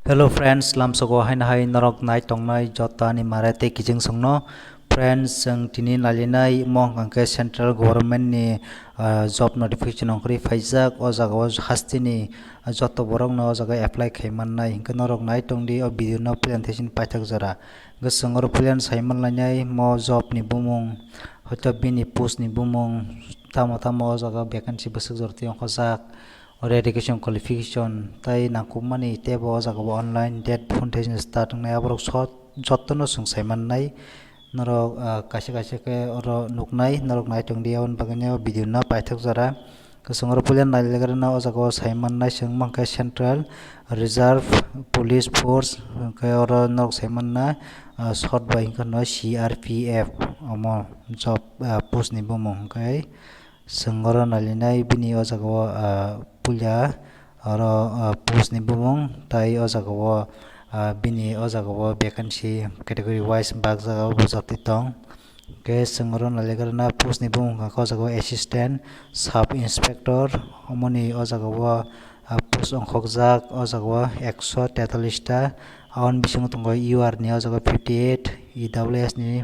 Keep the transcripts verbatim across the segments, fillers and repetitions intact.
Hello friends, lamsogo haino hai norok nai tongnai joto ani mare tei kijing songno. Friends, chwng tini nailinai mo hwnkha khe central government ni, ah, job notification ongkhorwi phaijak. O jaga o hasteni, ah, joto borok no o jaga apply khai mannai. Hinkhe norok nai tongdi o video no puila thaisin paithak jora. Hinkhe chwng oro puila sai manlainai mo job ni bumung, hoito bini post ni bumung, tamo tamo o jaga vacancy bwswk jora twi ongkhorjak. Oro education qualification tai nangkukmani teibo o jaga bo online date phone tei start wngnai aborok sot jottono chwng sai mannai. Norok, ah, kaisa kaisa khe oro nuknai, norok nai tongdi aboni bagwino video no paithak jora. Chwng oro puila nailagrana o jaga o sai mannai, chwng mankhe Central Reserve Police Force, hwnkhe oro norok sai manna, ah, short bai hwnkhe no C R P F omo job, ah, post ni bumung hwnkhe. Chwng oro nailinai bini o jaga o, ah, puila oro, ah, post ni bumung tai o jaga o, ah, bini o jaga o vacancy category wise bak jaga o bujak twi tong. Hwnkhe chwng oro nailagrana post ni bumung hwnkha khe o jaga o assistant sub inspector, omoni o jaga o, ah, post ongkhokjak o jaga o ekso tetallis ta, aboni bisingo tongo U R ni o jaga o fifty eight, E W S ni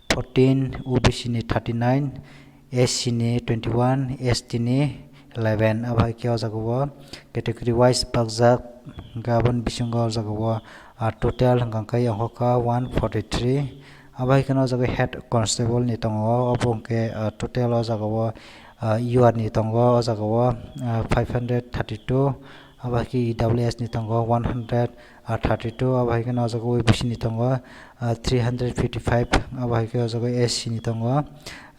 fourteen, O B C ni thirty nine, S C ni twenty one, S T ni eleven. Abo hai khe o jaga o category wise bakjak, hwnkhe aboni bisingo o jaga o, ah, total hwnkha khe ongkha one forty three. Abo hai kheno o jaga head constable ni tongo, obo hwnkhe, ah, total o jaga o, ah, U R ni tongo o jaga o, ah, five hundred thirty two. Abo hai khe E W S ni tongo one hundred thirty two, abo hai kheno o jaga O B C ni tongo, ah, three hundred fifty five, abo hai khe o jaga S C ni tongo,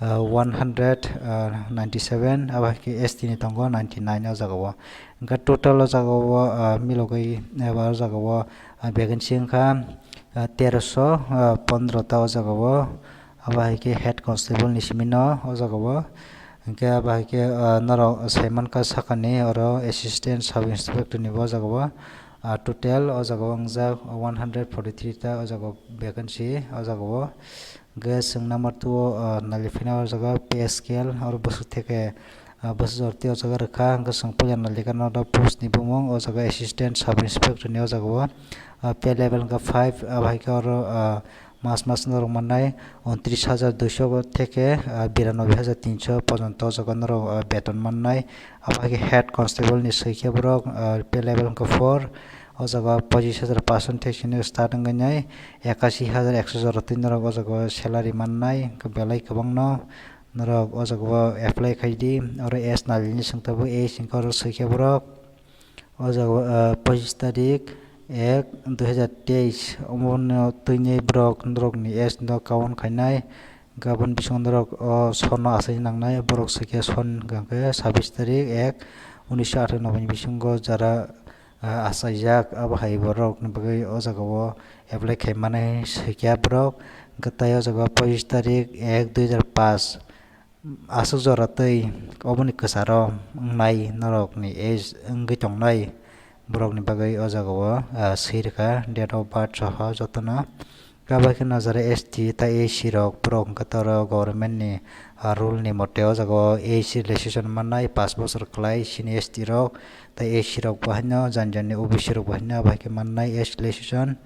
ah, one hundred ninety seven, abo hai khe S T ni tongo ninety nine o jaga o. Hwnkhe total o jaga o, ah, milogwi eba o jaga o, ah, vacancy wngkha, ah, teroso, ah, pondro ta o jaga o. Abo hai khe head constable ni simi no o jaga o. Hwnkhe abo hai khe, ah, norok sai mankha sakani oro assistant sub inspector ni bo o jaga o. Ah, total o jaga o wngjak one hundred forty three ta o jaga o vacancy o jaga o. Hwnkhe chwng number two o, ah, nailaiphaina o jaga pay scale oro bwswk theke, ah, bwswk jora twi o jaga rwkha. Hwnkhe chwng puila nailaikha no post ni bumung o jaga assistant sub inspector ni o jaga o, ah, pay level hwnkha five, abo hai khe oro, ah, mas mas norok mannai untris hajar duiso theke, ah, biranoboi hajar tinso porjonto o jaga norok, ah, beton mannai. Abo hai khe head constable ni swi khe borok, ah, pay level hwnkha four, o jaga pochis hajar paanso thek sini start wngwi nai ekasi hajar ekso jora twi norok o jaga salary mannai, hwnkhe belai kwbangno norok o jaga o apply khai di. Oro age nalini swng tabuk, age hwnkhe oro swi khe borok. O jaga o, ah, pochis tarik ek dui hajar teis, omono twini borok norokni age no count khainai, hwnkhe aboni bisingo norok o sonno aswk nangnai, borok swikhe son hwnkhe sabis tarik ek unisho atanoboi ni bisingo jara, ah, achaijak, abo hai borokni bagwi o jaga o apply khaimani swikha borok, hwnkhe tai o jaga o pochis tarik ek dui hajar paanch. Aswk jora twi oboni kwcharo wngnai norokni age wngwi tongnai borokni bagwi o jaga o, ah, swi rwkha date of birth soho jotono. Abo hai kheno jara S T tei A C rok borok hwnkhe toro government ni, ah, rule ni mote o jaga o age relaxation mannai paanch bochor kwlai sini S T rok tei A C rok bo haino jani jani O B C rok bo haino abo hai khe mannai age relaxation.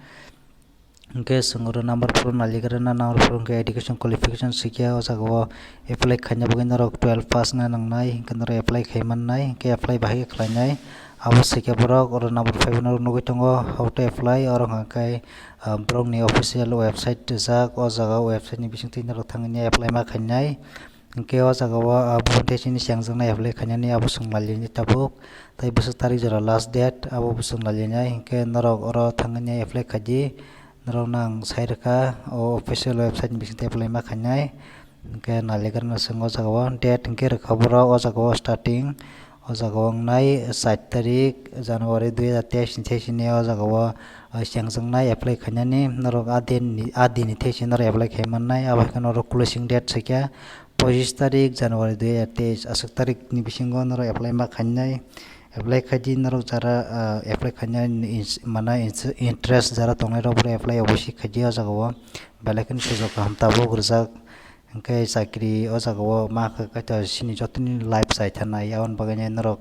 Hwnkhe chwng oro number four naligrana, number four hwnkhe education qualification swikhe o jaga o apply khaina bagwi norok twelve pass wngna nangnai, hwnkhe norok apply khai mannai, hwnkhe apply bahai khe khlainai. Abo swikhe borok oro number five norok nugwi tongo, how to apply, oro hwnkhe, ah, borokni official website rijak, o jaga o website ni bisingtwi norok thangwi apply ma khainai. Hwnkhe o jaga o, ah, bo tei chini chengjaknai apply khainani abo chwng naliani tabuk, tei bwswk tarik jora last date abo bo chwng naliani, hwnkhe norok oro thangwi apply khaidi, norok no ang sai rwkha o official website ni bisingtwi apply ma khainai, hwnkhe naligrano chwng o jaga o date hwnkhe rwkha borok o jaga o starting, o jaga o wngnai char tarik January dui hajar teis ni thai sini o jaga o, ah, chengjaknai apply khainani, norok a din ni, a din ni thai sini norok apply khai mannai, abo hai kheno norok closing date swikha, pochis tarik January dui hajar teis, aswk tarik ni bisingo norok apply ma khainai. Apply khaidi norok jara, ah, apply khainai ni ins-, mana ins-, interest jara tongnai rok borok apply obviously khaidi o jaga o. Belai kheno sujuk kaham tabuk rijak. Hwnkhe chakri o jaga o ma kha kaitor chini jotoni life chai thanai, aboni bagwi norok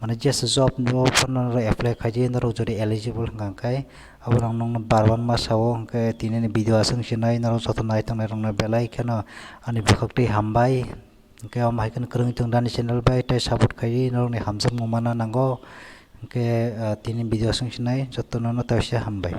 Mane just job no phano norok apply khaidi, norok jodi eligible hwnkha khe abo rang nokno bar bar ma sao. Hwnkhe tini ni video aswk sinai, norok joto nai tongnai rokno belai kheno ani bwkhak twi hambai. Hwnkhe omo hai kheno kwrwng tong dani channel bai tei support khaidi, norokni hamjakmung mana nango. Hwnkhe, ah, tini video aswk sinai, jotono no taisa hambai.